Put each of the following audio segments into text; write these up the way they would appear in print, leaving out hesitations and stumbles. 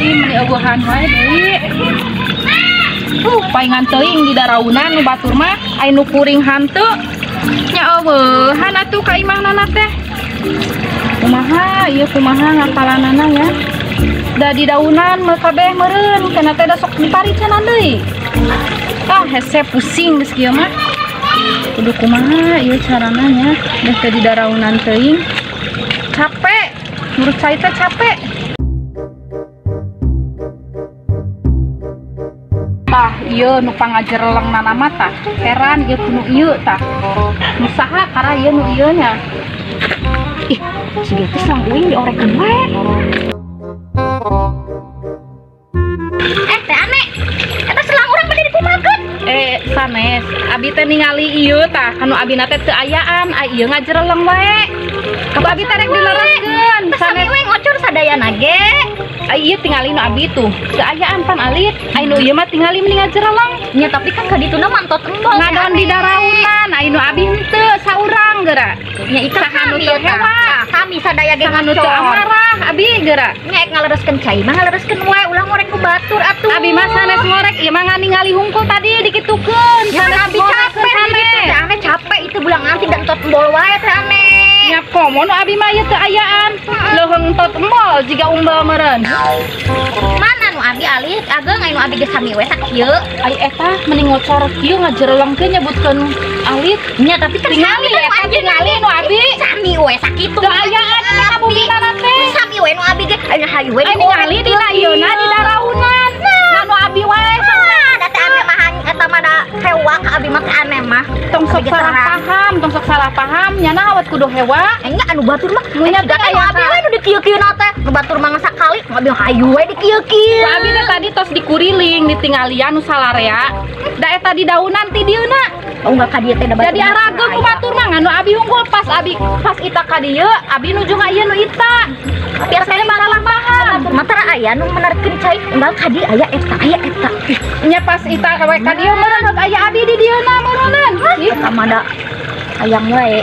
Ih meni eueuhan wae deui. Paingan teuing di daraunan nu batur mah ai nu kuring hanteu. Nya eueuhan atuh ka imahna teh. Kumaha ieu kumaha ngakalanana nya. Da di daunan mah kabeh meureun kana teh da sok diparicanan deui. Ah hese pusing geus kieu mah. Kudu kumaha ieu carana nya deh teh di daraunan teuing. Capek, menurut saya teh capek. Tah ieu nu pangajereleng nana mah tah heran ieu nu ieu tah. Nu saha kara ieu nu ieu nya. Ih, siga teh selang uing diorekeun wae. Teh aneh. Eta selang urang bade dikumakeun. Sanes, abi teh ningali ieu tah, kanu abina teh teu ayaan, ai ieu ngajereleng wae. Ku abi teh rek dilereskeun. Sanes we ngocor sadayana ge. Ai ieu tingali nu abi tuh, teu ayaan pan alit. Ai nu ieu mah tingali mending ngajereleng. Nya tapi kan ka dituna mah entot embol. Ngadon di daraunan, ai nu abi henteu saurang geura. Nya ieu saha nu teu hewa. Kami sadaya ge saha nu teu amarah abi geura. Nya ek ngalereskeun cai mah ngalereskeun wae ulah ngorek ku batur atuh. Abi mah sanes ngorek, ieu mah ningali hungkul tadi dikitukeun. Sanes abi capek ditu teh ane capek itu bulang anti dan entot embol wae teh ane. Nya komo nu abi mah ieu teu ayaan. Leuheung entot embol jiga umbel meureun. Mana nu abi alit ageung ai nu abi geus sami we sakieu. Ai eta mending ngocor kieu ngajerelengkeun nyebutkeun alit. Nya tapi kan tingali eta tingali nu abi sami we sakitu. Teu ayaan ka bumina teh. Sami we nu abi ge aya hayu we. Ai ningali dina ieuna di daraunan. Nah nu abi wae da teh ane mah eta mah da hewa ka abi mah teh ane mah. Tong sok salah paham, tong sok salah paham nyana awet kudu hewa. Nya anu batur mah nu nya teh anu abi we nu dikieu-kieu teh. Nu batur mah sakali nu abi hayu we dikieu-kieu. Abi teh tadi tos dikuriling ditinggalian nu salarea. Da eta di daunan ti dieuna. Oh enggak ka dieu teh da batur. Jadi arageung ku batur mah nu abi unggul pas abi pas ita ka dieu, abi nuju ngaieu nu ita. Biasanya salah paham. Batur mah tara aya nu menerkeun cai unggal ka dieu aya eta aya eta. Nya pas ita we ka dieu meureun aya abi di dieuna meureunnan. Eta mah da hayang wae.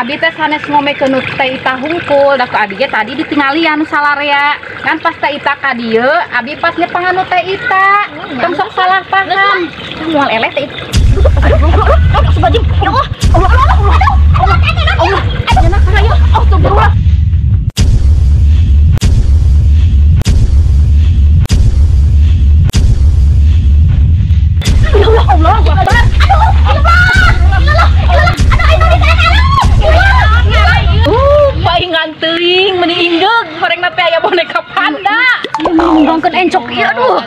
Abi teh sanes ngomekeun nu teh ita hungkul da ku abi ge tadi ditinggalian salarea. Kan pas teh ita ka dieu, abi pas nyepangan nu teh ita. Tong sok salah paham. Moal eleh teh. Aduh, aduh, aduh, sebajing. Ya Allah, Allah, Allah, Allah, Allah, Allah, Allah, astagfirullah. Ya Allah, Allah, Akbar. Aduh, Allah, Allah, Allah, aduh, aduh, paingan teuing meni inggeug horengna teh aya boneka panda. Ngomongkeun encok ieu aduh.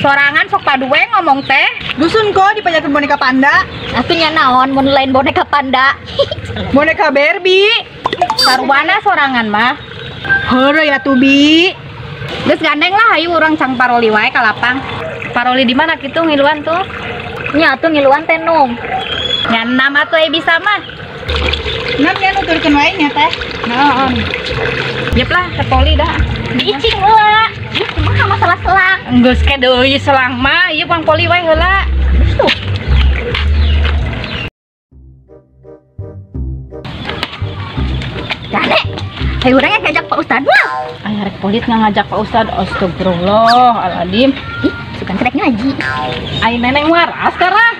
Sorangan sok paduwe ngomong teh. Dusun kok dipajakeun boneka panda. Atuh nya naon mun lain boneka panda. Boneka Barbie. Sarwana sorangan mah. Heureuy atuh Bi. Geus gandeng lah hayu urang cang paroli wae ka lapang. Paroli di mana kitu ngiluan tuh? Nya atuh ngiluan teh nung. Nya nama tuh bisa mah. Nam ya nuturkeun wae nya teh. Naon. Yep lah, ketoli dah. Diicing heula. Ih, kumaha masalah selang? Geus ke deui selang mah, ieu pang poli wae heula. Tuh. Dane. Hayu urang ngajak Pak Ustad mah. Aya rek polit ngajak Pak Ustad. Astagfirullahaladzim. Ih, sugan rek ngaji. Ai neneng waras karah.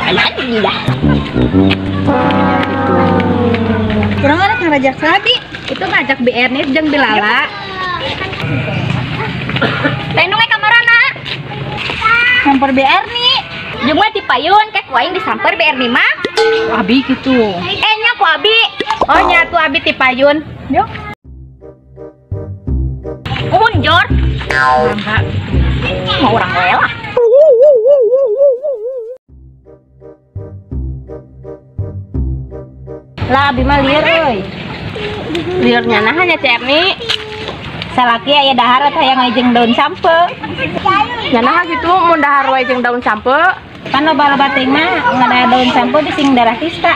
Aya di dah. Kurang rek ngajak sabi. Itu ngajak Bi Ernit jeung Bilala. Teh nu kamarana? Samper Bi Erni. Jeung we ti payun kek ku aing disamper Bi Erni mah. Abi kitu. Nya ku abi. Oh nya tuh abi ti payun. Yuk. Unjor. Mangga kitu. Mau urang we lah. Lah abi mah lieur euy. Liurnya nah nya Cek Erni. Salaki aya dahar atau hayang jeung daun sampe. Nya nah kitu mun dahar wae jeung daun sampe. Pan loba-loba teuing mah ngada daun sampe bising darah tista.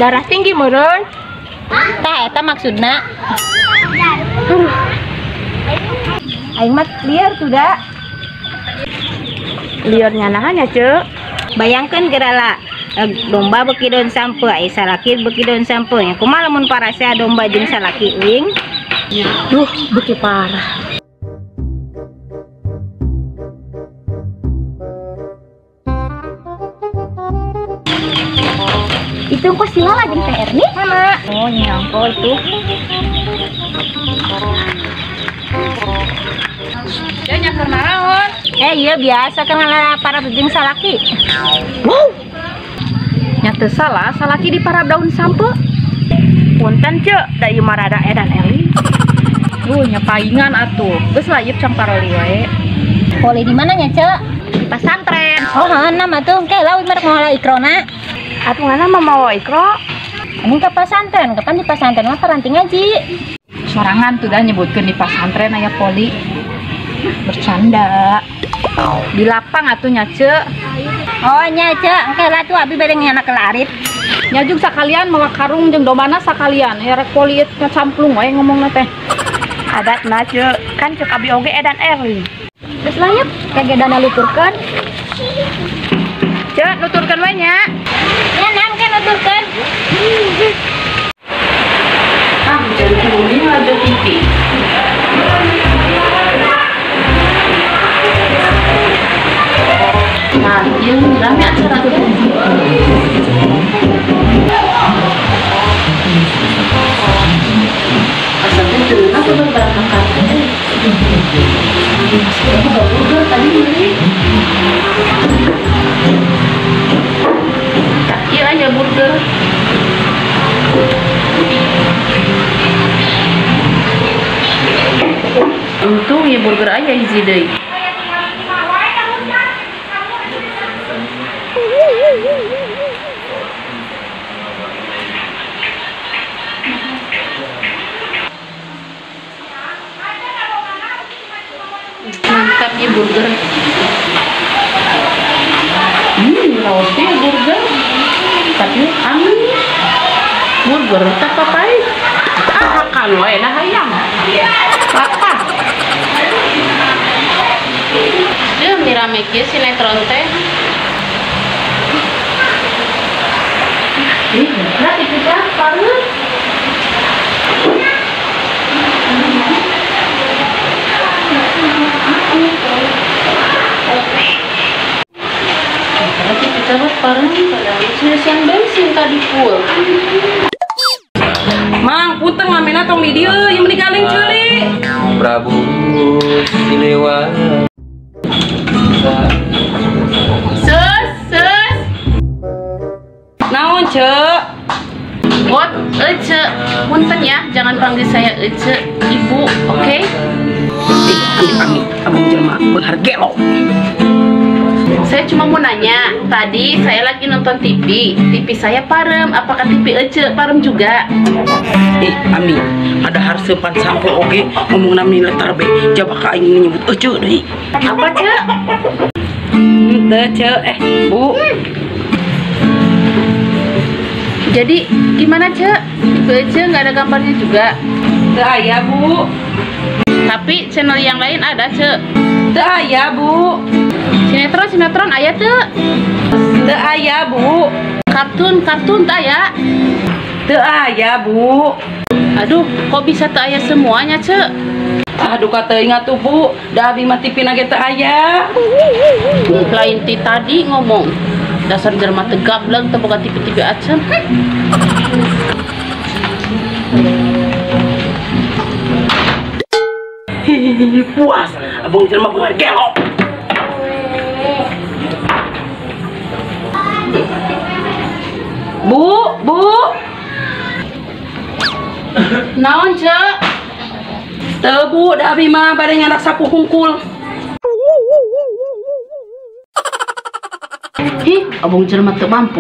Darah tinggi meureun. Tah eta maksudna. Aing mah lieur tuh da. Liurnya nah nya Ceu. Bayangkeun gerala. Domba beuki daun sampeu, ai salaki beuki daun sampeu. Nya kumaha lamun parasea domba jeung salaki uing? Duh, beuki parah. Itu kok sila lagi Teh Erni? Mana? Oh, nyangko itu. Ya nyaker naraon. Iya biasa kan para jeung salaki. Wow. Nya teu salah, salaki di para daun sampeu. Punten ceu, da ieu mah rada edan Eli. Duh, nya paingan atuh. Geus lah ieu cang paroli wae. Poli di mana nya, Ceu? Di pasantren. Oh, heeh nama tuh. Engke lah merek moal ikrona. Atuh ngana mah mawa ikro. Ini ke pasantren, kapan di pasantren mah paranti ngaji. Sorangan tuh dah nyebutkeun di pasantren aya poli. Bercanda. Di lapang atuh nya, Ceu. Oh nya, Ceu, engke lah tuh abi bade nyanak ke larip. Nya jeung sakalian mawa karung jeung dombana sakalian. Ya rek poli ieu camplung wae ngomongna teh. Adatna Ceu, kan ceuk abi oge edan Erli. Geus lah yeuh, kagedana luturkeun. Ceu, nuturkeun we nya. Nya nam ke nuturkeun. Ah, jadi kuning aja TV. Nah, ieu rame acara teh. Asa teh teu atuh berangkat teh. Burger tadi beli. Iya aja burger. Untung ya burger aja hiji deui. Mantap ya burger. Roti burger. Tapi amis. Burger tak papai. Ah, hakan wae dah hayang. Lapar. Ieu meni rame kieu sinetron teh. Ih, berat itu teh pareuh. Berarti kita buat pareuh padahal siang bensin tadi full. Mang, punten ngamena tong di dieu, ieu meni galing ceuli. Prabu Siliwangi. Sus, sus. Naon, Ceu? What? Ece, punten ya, jangan panggil saya Ece, Ibu, oke? Okay? Amit, abang jelema beunghar gelo. Saya cuma mau nanya, tadi saya lagi nonton TV, TV saya parem, apakah TV Ece parem juga? Ami, ada harseupan sampeu oge ngomongna militer be, jaba ka aing nyebut Ece deui. Apa, Ceu? Henteu, Ceu. Bu. Jadi gimana, Ceu? TV Ece nggak ada gambarnya juga? Teu aya, Bu. Tapi channel yang lain ada, Ceu. Teu aya, Bu. Sinetron aya teu? Teu aya, Bu. Kartun teu aya? Teu aya, Bu. Aduh, kok bisa teu aya semuanya, Ceu? Aduh, kata ingat tuh, Bu. Da abi mah TV na ge teu aya. Lain ti tadi ngomong. Dasar jelema teu gableng teu boga TV-TV acan. Hihihi, puas. Abang jelema beunghar gelo. Bu, Bu. Naon, Ceu? Teu, Bu, da abi mah bade nyandak sapu hungkul. Ih, abang jelema teu mampu.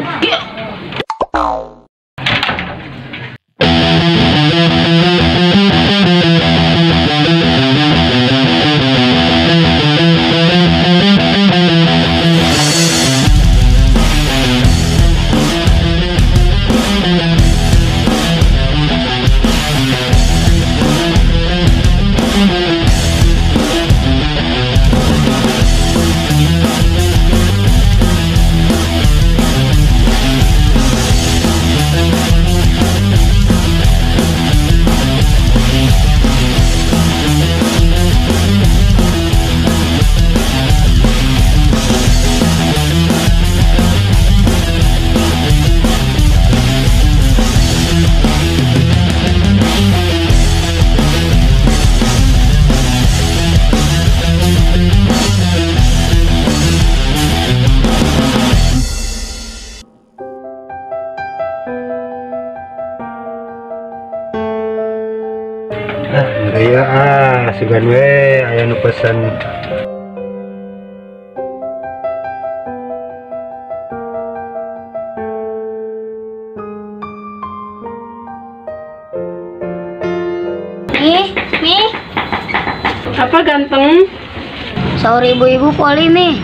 Iya ah, sugan we aya nu pesen. Ih, Mi. Apa ganteng? Saur ibu-ibu poli, Mi.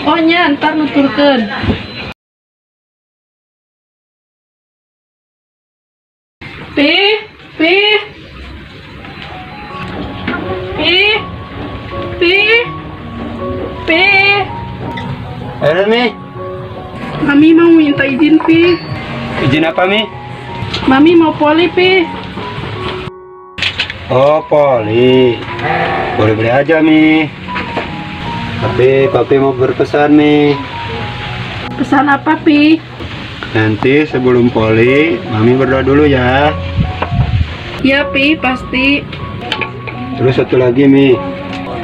Oh nya, ntar nuturkeun. Pi, pi. Pi. Pi. Pi. Ayo, Mi. Mami mau minta izin, Pi. Izin apa, Mi? Mami mau poli, Pi. Oh, poli. Boleh-boleh aja, Mi. Tapi Papi mau berpesan, Mi. Pesan apa, Pi? Nanti sebelum poli, Mami berdoa dulu ya. Ya, Pi, pasti. Terus satu lagi, Mi.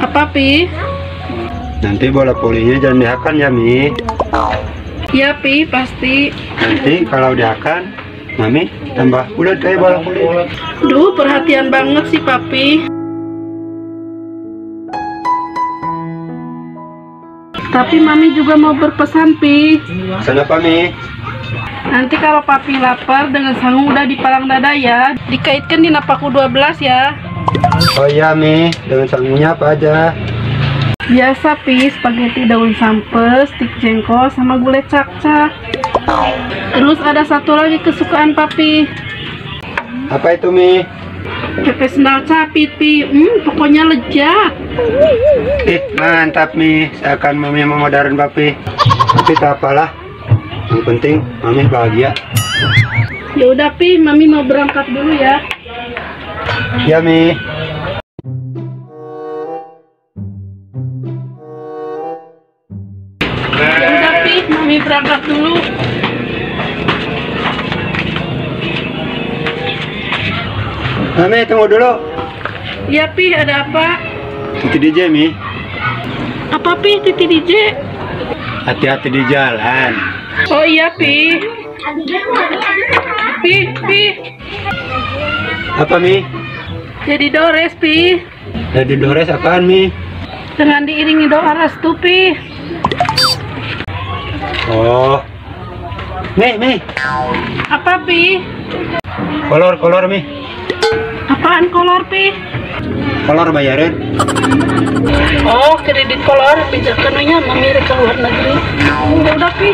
Apa, Pi? Nanti bola polinya jangan dihakan ya, Mi. Ya, Pi, pasti. Nanti kalau dihakan, Mami tambah bulat kayak bola poli. Duh, perhatian banget sih, Papi. Tapi Mami juga mau berpesan, Pi. Pesan apa, Mi? Nanti kalau Papi lapar dengan sangu udah di palang dada ya. Dikaitkan di napaku 12 ya. Oh iya, Mi. Dengan sangunya apa aja? Biasa, Pi. Spaghetti daun sampes, stik jengkol, sama gulai cak-cak. Terus ada satu lagi kesukaan Papi. Apa itu, Mi? Pepe sendal capit, Pi. Pokoknya lezat. Ih, mantap, Mi. Seakan Mami memodarin Papi. Tapi tak apalah. Yang penting Mami bahagia. Ya udah, Pi, Mami mau berangkat dulu ya. Ya, Mi. Ya udah, Pi, Mami berangkat dulu. Mami, tunggu dulu. Ya, Pi, ada apa? Titi DJ, Mi. Apa, Pi, Titi DJ? Hati-hati di jalan. Oh iya, Pi. Pi, Pi. Apa, Mi? Jadi dores, Pi. Jadi dores apaan, Mi? Dengan diiringi doa restu, Pi. Oh. Mi, Mi. Apa, Pi? Kolor, kolor, Mi. Apaan kolor, Pi? Kolor bayarin. Oh, kredit kolor pijakan nya Mami rek ke luar negeri. Udah, Pi.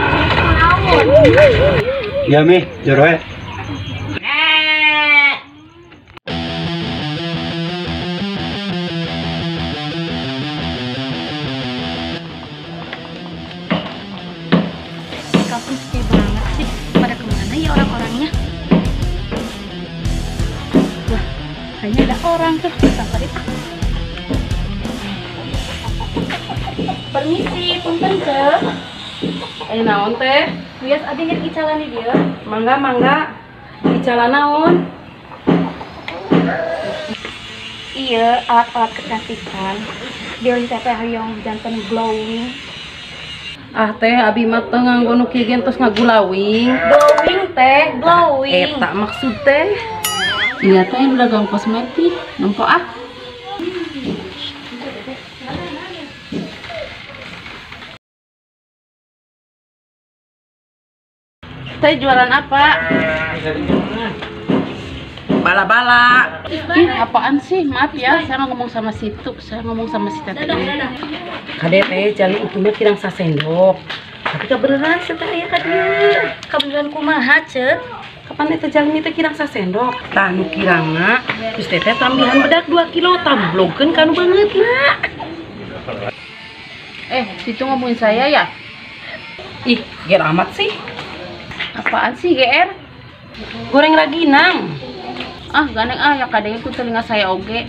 Ya, Mi, jero. Kampung sepi banget sih. Pada kemana ya orang-orangnya? Wah, kayaknya ada orang tuh. Samperin. Permisi, punten ke. Naon teh? Wias abdi nyer icalan di dieu. Mangga, mangga. Icalan naon? Iya, alat-alat kecantikan. Biar teteh hoyong janten glowing. Ah teh, abi mah teu nganggo nu kieu ge tos ngagulawing. Glowing teh, glowing. Eta maksud teh. Iya teh dagang kosmetik, nempo ah. Teh jualan apa? Bala-bala. Ih, apaan sih? Maaf ya, saya mau ngomong sama situ, saya ngomong sama si teteh. Kade teh jali itu mah kirang sasendok. Tapi kebeneran sih teh aya ka dieu. Kebeneran kumaha, Ceu? Kapan eta jalmi teh kirang sasendok? Tah nu kirangna, terus teteh tambihan bedak 2 kilo tablogkeun ka nu beungeutna. Situ ngomongin saya ya? Ih, ger amat sih. Apaan sih GR? Goreng raginang. Ah, gandeng ah, ya kadangnya ku telinga saya oge.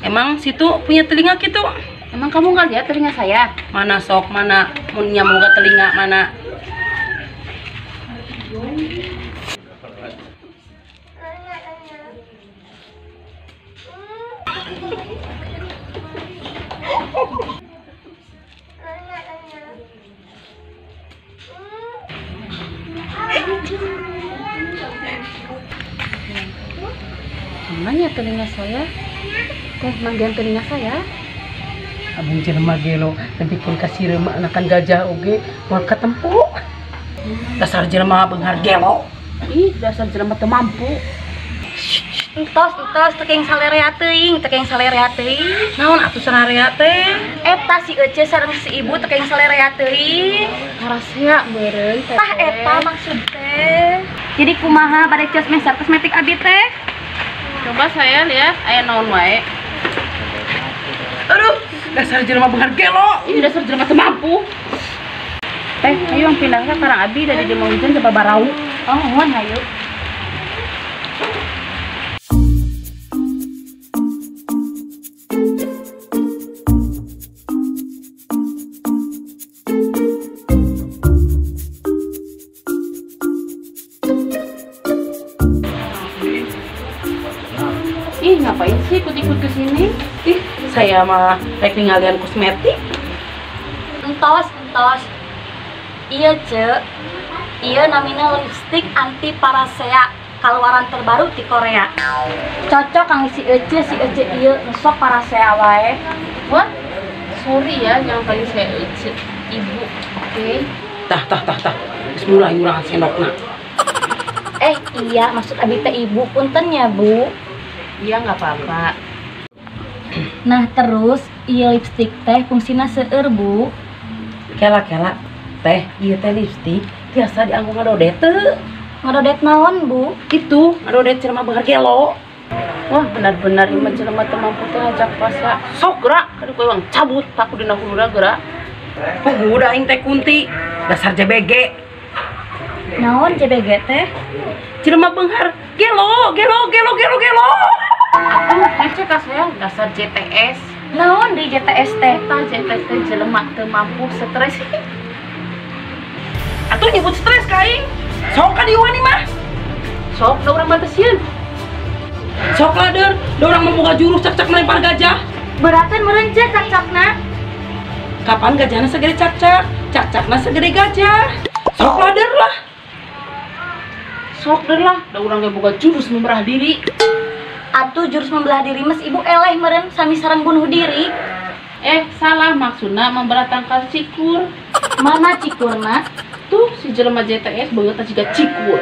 Emang situ punya telinga gitu? Emang kamu nggak lihat telinga saya? Mana sok, mana mun nyamuga telinga mana? Mana ya telinga saya? Teh manggihan telinga saya. Abang jelema gelo nepikeun ka sireum anakan gajah oge moal katempo. Dasar jelema beunghar gelo. Ih, dasar jelema teu mampu. Entos, entos, teu salerea teuing, teu salerea teuing. Naon atuh sararea teh? Eta si Ece sareng si ibu teu salerea teuing. Parasea meureun teh. Tah eta maksud teh. Jadi kumaha bade cos meser kosmetik abi teh? Coba saya lihat aya naon wae. Aduh, dasar jelema beunghar gelo. Ih, dasar jelema teu mampu. Teh, ayo yang pindah ke karang abi dari di Manghujan ke Babarau. Oh, mohon hayu. Ih, ngapain sih ikut-ikut ke sini? Ih, saya mah rek ningalian kosmetik. Entos, entos. Iya, Ce. Iya namina lipstick anti parasea kaluaran terbaru di Korea. Cocok kang si Ece ieu ngesok parasea wae. What? Sorry ya, jangan panggil saya Ece, ibu. Oke. Okay. Tah. Geus mulai ngurangan sendokna. Iya, maksud abi teh ibu, punten ya, Bu. Iya, nggak apa-apa. Nah, terus iya lipstick teh fungsina seueur, Bu. Kela-kela teh, ieu teh lipstick tiasa dianggo ngadodet teu. Ngadodet naon, Bu? Itu, ngadodet jelema beunghar gelo. Wah, benar-benar ieu mah jelema teu mampu teh ngajak pasa. Sok gerak, kadu kowe wang cabut paku dina huluna gerak. Puguh da aing teh kunti, dasar JBG. Naon JBG teh? Jelema beunghar gelo, gelo, gelo, gelo, gelo. Atuh, ngece ka saya dasar JTS. Naon di JTS teh? Eta JTS teh jelema teu mampu stres. Atuh nyebut stres ka aing. Sok ka dieu wani mah. Sok da urang mah teu sieun. Sok lah der, da urang membuka jurus cak-cak melempar gajah. Beratan meureun ce cak-cakna. Kapan gajahna segede cak-cak, cak-cakna segede gajah. Sok lah der lah. Sok der lah, da urang ge boga jurus membelah diri. Atuh jurus membelah diri mas ibu eleh meureun sami sareng bunuh diri. Salah maksudna membelah tangkal cikur. Mana cikurna? Tuh si jelema JTS beungeutna jiga cikur.